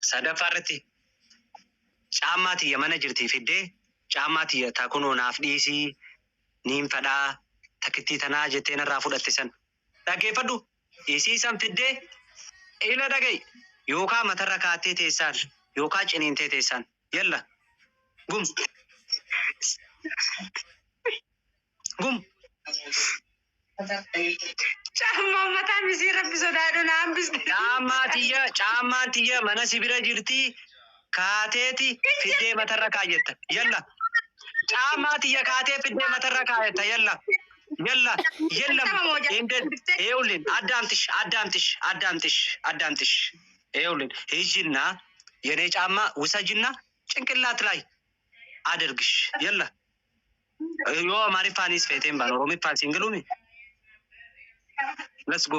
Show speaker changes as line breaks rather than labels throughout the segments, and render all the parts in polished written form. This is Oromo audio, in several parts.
Sadaffaa irratti caammaa tiyya mana jirtii fiddee caammaa tiyya ta kunoo naaf dhiisii niin fadhaa takkittii tanaa jettee narraa fudhatte san dhaggeeffadhu isii san fiddee ila dhaga'i yookaa matarra kaattee teessaan yookaa ciniintee teessaan yalla gum gum.
Caammaa mataa misii rabbi sodaadhu na hambiste.
Caammaa tiyya caammaan tiyya mana si bira jirtii kaateeti fiddee matarra kaayyetta yalla caammaa tiyya kaatee fiddee matarra kaayyetta yalla yalla yalla እንደን ይኸውልህ አዳምጥሽ አዳምጥሽ አዳምጥሽ አዳምጥሽ ይኸውልህ ሂጂና የኔ ጫማ ውሰጂና ጭንቅላት ላይ አድርግሽ የለ ዮ አማሪፋኒስ ፌቴን ባን ኦሮሚፋን ሲንግሉሚ ለስ ጎ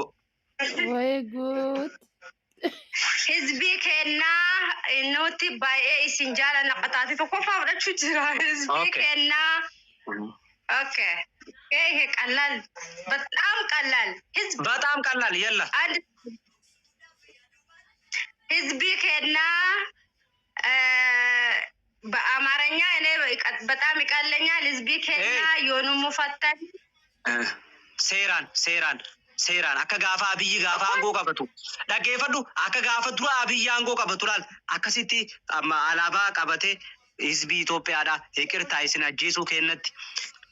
ወይ ጉድ!
Hizbii kennaa nuti baay'ee isin jaalanna qataati tokkoffaa fudhachuu jira. Hizbii kennaa okay. ይሄ ቀላል በጣም ቀላል ህዝብ
በጣም ቀላል የለ
አንድ ህዝቢ ኬና በአማርኛ እኔ በጣም ይቀለኛል። ህዝቢ ኬና ዮኑ ሙፈተን
seeraan seeraan seeraan akka gaafa Abiyyi gaafa aangoo qabatu dhaggeeffadhu akka gaafa dura Abiyyi aangoo qabatu laal akkasitti amma alaabaa qabate hizbii Itoophiyaadha ይቅርታ isin ajjeesuu kennatti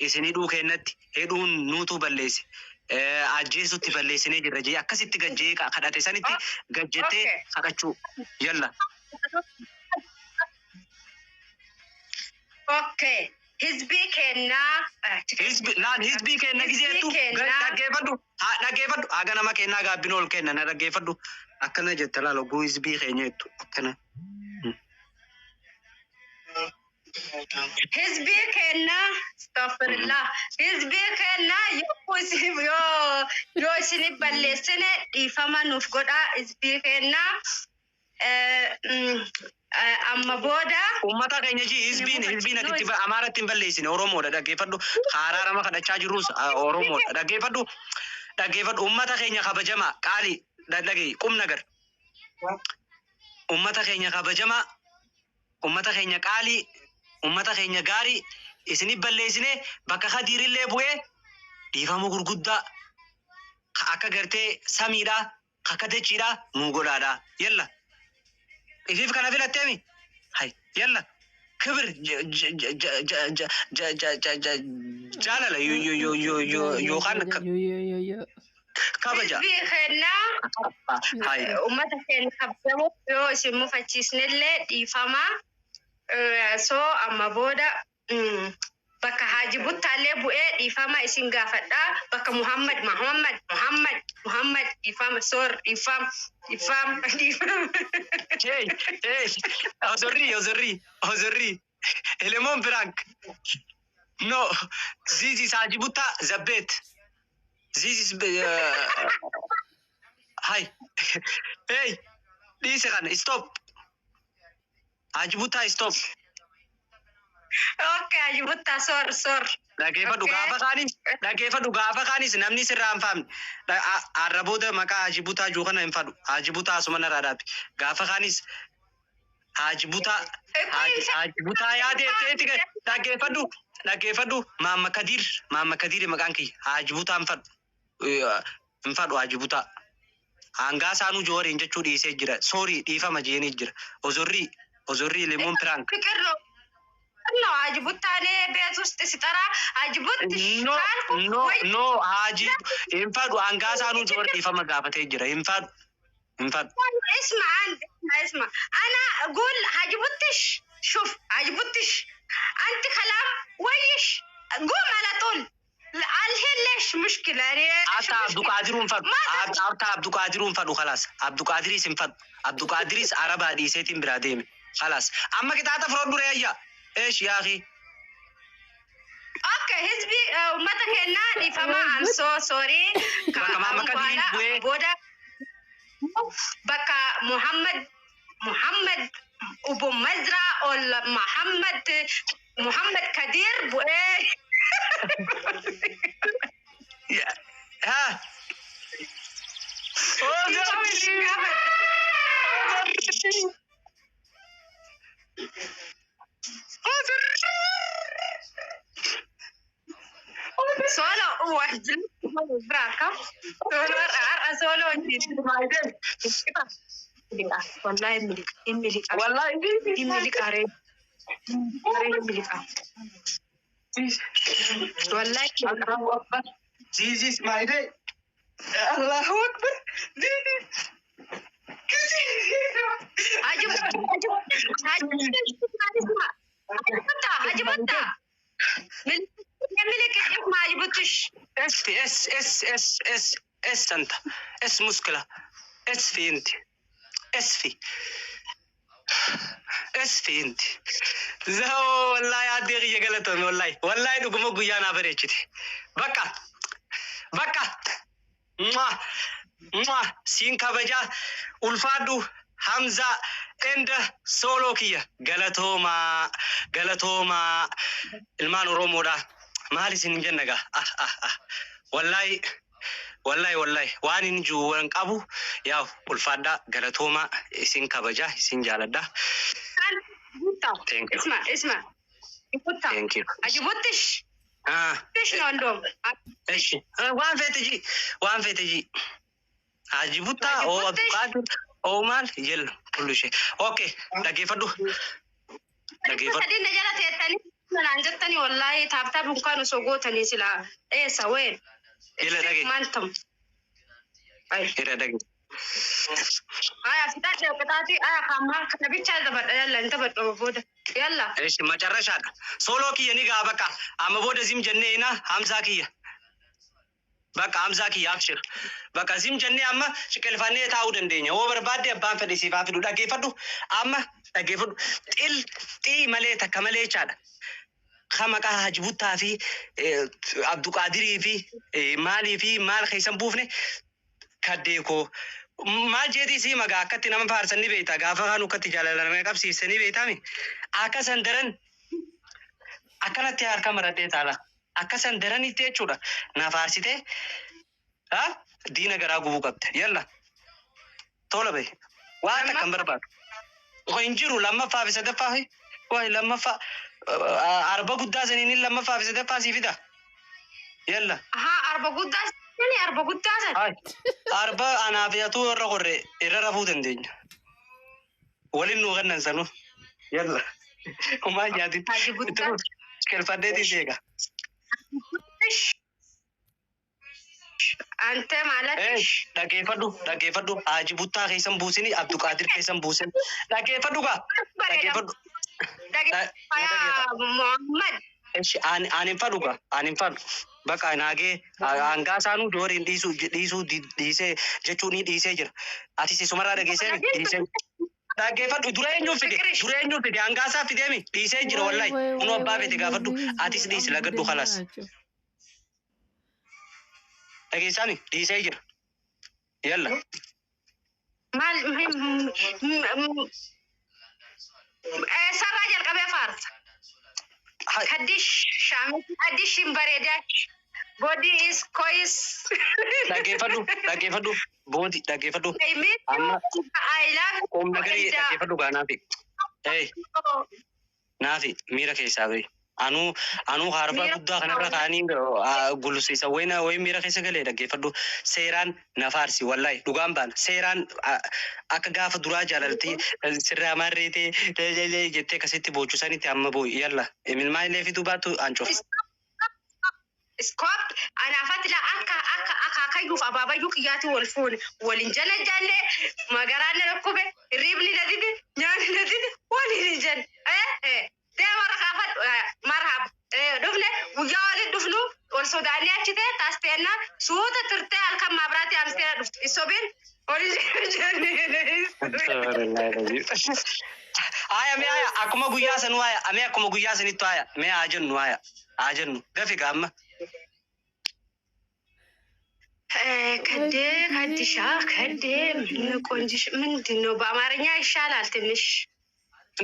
isin hidhuu kennatti hidhuun nuutu balleesse ajjeesutti balleessinee jirra jee akkasitti gajjee kadhate sanitti gajjettee kadhachuu yalla
okay hizbii kennaa
Hizbi, laal hizbii kenna gizeettu dhaggeeffadhu haa dhaggeeffadhu haga nama kennaa gaabbin ol kenna na dhaggeeffadhu akkana jetta laal oguu hizbii keenya jettu akkana.
Hizbii kennaa astaghfirullah hizbii kennaa yoo isin yoo yoo isin balleessine dhiifama nuuf godhaa hizbii kennaa amma booda
Uummata keenya ji hizbiin hizbiin ati itti Amaaratti hin balleessine Oromoodha dhaggeeffadhu haaraa nama kadhachaa jirrus Oromoodha dhaggeeffadhu dhaggeeffadhu uummata keenya kabajamaa qaalii dhagahi qum nagar uummata keenya kabajamaa uummata keenya qaalii uummata keenya gaarii isinif balleessine bakka Kadiirillee bu'ee dhiifama gurguddaa ka akka gartee samiidhaa ka akka dachiidhaa nuu godhaadha yalla ifiif kana filatteemi hay yalla ክብር jaalala yookaan kabaja
Hizbii kennaa
hay
uummata keenya kabajamoo yoo isin mufachiisnellee dhiifama. So amma booda bakka Haaji Buttaallee bu'ee dhiifama isin gaafadha. Bakka Muhammad Muhammad Muhammad Muhammad dhiifama soor dhiifama dhiifama dhiifama.
Hey, hey, ozorri, ozorri, ozorri. Elemon prank. No, this is Haji Butta Zabet. This is hi. Hey, this kan stop. Haji Butta stop.
Okay, Haaji Buttaa soor soor.
Dhaggeeffadhu gaafa kaanis dhaggeeffadhu gaafa kaanis namni sirraa hin faamne. Har'a booda maqaa Haji Buttaa jiru kana hin fadhu. Haji Buttaa asuma narraa dhaabi. Gaafa kaanis Haji Buttaa Haji Buttaa yaadeetteeti dhaggeeffadhu dhaggeeffadhu Maamma Kadiir Maamma Kadiir maqaan kiyya Haji Buttaa hin fadhu. Hin fadhu Haji Buttaa. Hangaa isaanuu jooriin jechuu dhiisee jira. Sorry dhiifama jeenii jira. Ozorrii ozorrii lemoon prank.
ፍቅር ነው ነው ሀጂ ቡታ እኔ ቤት ውስጥ ሲጠራ ሀጂ ቡት
No,
ካልኩ
no,
ወይ
no, Haji hin fadhu hangaa isaanuu joor dhiifama gaafatee jira. Hin fadhu. Hin fadhu.
اسمع انت اسمع اسمع انا اقول حاجي بطش شوف حاجي بطش انت كلام ويش قوم على طول الحين ليش مشكلة يعني ايش
Hatta
مشكلة
Abduqaadiruu hin fadhu.
ما
Hatta Abduqaadiruu hin fadhu khalaas. Abduqaadiriis hin fadhu. Abduqaadiriis Arabaa dhiiseetiin biraa deeme. Khalaas. Amma qixaaxa fudhadhu ree ayya. Eesh yaa akhi.
Okay hizbi ummata keenna dhiifama I'm so sorry
Bakka Maamma Kadirii bu'ee
booda bakka Muhammad Muhammad Ubu Mazra ol Muhammad Muhammad Kadir bu'ee
Ha. Ozorri. Ozorri.
Biraaka. Sooloo har'a sooloo hojii. Wallahi hin miliqa.
Wallahi
Hin miliqa ree. Ree hin miliqa. Wallahi.
Allahu Akbar. This is my day. Allahu Akbar. This is
Haji Haji Butta. Haji Buttush.
اس في اس اس اس اس اس انت اس مشكلة اس في انت اس في اس في انت لا والله عدي غي غلطون والله والله دغم ጉያና በሬችት በቃ በቃ ሟ ሟ ሲን ከበጃ ኡልፋዱ ሐምዛ እንደ ሶሎ kiyya galatooma galatooma ilmaan Oromoodha maal isin jenna gaa ah ah ah wallahi wallahi wallahi waan hin jiru qabu yaa ulfaadhaa galatooma isin kabaja isin jaaladha. Thank you.
Isma isma. Butta.
Thank you.
Haji Buttush.
Ah,
Buttush ነው እንደውም።
እሺ waan feete ji waan feete ji Haji Buttaa
Haji
oo
Buttish.
Abduqaadir oo maal yella kullu ishee okay dhaggeeffadhu dhaggeeffadhu.
Sadii na jala teettanii naan jettanii wallahi taaptaap unkaan osoo gootanii silaa eessa ween.
Ila dhage.
Maantam.
Ila dhage.
Aya fixadhe qixaatii aya kaammaa kana bichaa taphadha yalla hin taphadhu booda yalla.
እሺ መጨረሻ ሶሎ kiyya ni gaa በቃ amma booda zim jennee ina Hamzaa kiyya በቃ Hamzaa kiyya abshir በቃ zim jennee amma ciqilfannee taa'uu dandeenya woo barbaadde abbaan fedhe siif haa fidu dhaggeeffadhu amma dhaggeeffadhu xil xii malee takka malee jechaadha. Ka maqaa Haji Buttaa fi Abduqaadirii fi maalii fi maal keessan buufne kaddee koo maal jeetii sii magaa akkatti nama faarsan ni beekta gaafa kaan akkatti jaalala nama qabsiifse ni beektami akka san daran akkanatti harka maradhee taala akka san daranitti jechuudha na faarsite ha diina garaa gubuu qabde yalla tola bahe waan takka hin barbaadu hin jiru lammaffaa fi sadaffaa fi wayi lammaffaa arba guddaa saniin lammaffaa fi sadaffaa sii fida yalla.
Ahaa arba guddaa sani arba guddaa san.
Ay, arba anaaf yatuu irra qorre irra rafuu dandeenya. Waliin nuu kennan sanuu. Yalla. Homaa nyaatin.
Haji Buttaa.
Kelfadheetii seega.
አንተ ማለት
Dhaggeeffadhu dhaggeeffadhu Haji Buttaa keessan buusini Abduqaadir keessan buusin. Dhaggeeffadhu gaa. Dhaggeeffadhu.
Muhammad.
Eshi ani hin fadhu gaa ani hin fadhu. Bakka naagee hangaa isaanuu dooriin dhiisuu dhiisuu dhiisee jechuun ni dhiisee jira. Atis isumarraa dhageessee dhiisee. Dhaggeeffadhu dura eenyuun fide dura eenyuun fide hangaa isaa fideemi dhiisee jira wallahi. Kunoo abbaa fete gaafadhu atis dhiisi lagadhu kalas. Dhageessaani dhiisee jira. Yalla.
Maal eessarraa jalqabee faarsa? Kaddish shaamii kaddish hin bareedaa. Body is kois.
Dhaggeeffadhu dhaggeeffadhu boodi dhaggeeffadhu.
I miss you.
Amma
I love you.
humna garii dhaggeeffadhu gaa naafi. Hey naafi miira keessaa bahi. Anuu anuu harbaa guddaa kanarra kaanii gulufsiisa wayina wayi miira keessa galee dhaggeeffadhu seeraan na faarsi wallahi dhugaan baana seeraan akka gaafa duraa jaalaltii sirraa marreetee jettee akkasitti boochu sanitti amma boo'i yalla imilmaa illee fiduu baattu ancof.
Iskoop anaafatti la akka akka akaakayyuuf abaabayyuu kiyyaatti wal fuune waliin jala jalle magaraan na dhukkube hirribni na dide nyaanni na dide waliin hin jenne. Deema rakaafadhu marhab dhufne guyyaa waliin dhufnu wal sodaannee achi ta'e taasteenna suuta turtee halkan maabiraatii amsteera dhuftu isobiin waliin jenne.
Aya mee aya akkuma guyyaa sanuu aya mee akkuma guyyaa sanittu aya mee haa jennu aya haa jennu gafi gaamma.
ከዴ ከዲሻ ከዴ ቆንጂሽ ምንድን ነው? በአማርኛ ይሻላል ትንሽ።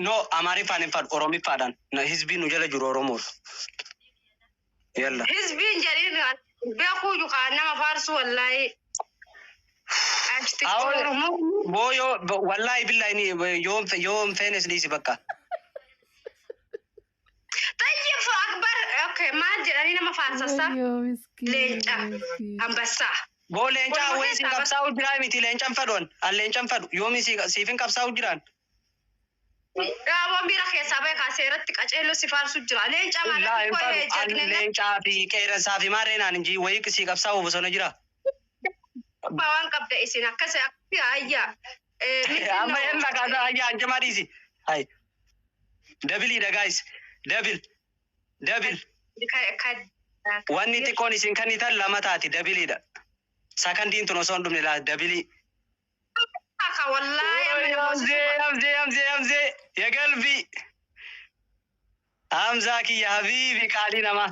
No Amaariffaan hin fadhu Oromiffaadhaan hizbiin nu jala jiru Oromoodha. Yalla.
Hizbiin jedhin beekuu kaan nama faarsu wallaahi.
Awwa boo yoo wallaahi billahi ni yoom feenes dhiisi bakka.
طيب اكبر okay. Maal jedhanii nama faarsasa?
Wayyoo miskiin.
Leenca.
Miskiin.
Ambassaa.
Boo leencaa
Walumaa
wayii siin
keessaa
qabsaa'u jiraa miti, leencan fedhuun an leencan fedhu yoomi siifin qabsaa'u jiraan.
Dhaaboon miira keessaa bahe kaasee irratti qaceelloo si faarsu jira. Leenca
Laa
maal
hin fedhu an
jagna
leencaa fi qeerransaa fi maarreenaan hin jii wayii sii qabsaa'u bosona jira.
waan qabda isin akkas akkas ayyaa.
Amma hin dhaqaa ayyaa anjamaa dhiisi. Hai. Double dha, guys. Double. Double. Wanni xiqqoon isin kennitan lama taati, double dha. Sakandiin tun osoo hin dhumne laa double.
Wallaahi amma namoota
Hamzee, Hamzee, Hamzee, Hamzee, ya galbi. Hamzaa kiyya habiibi qaalii namaa.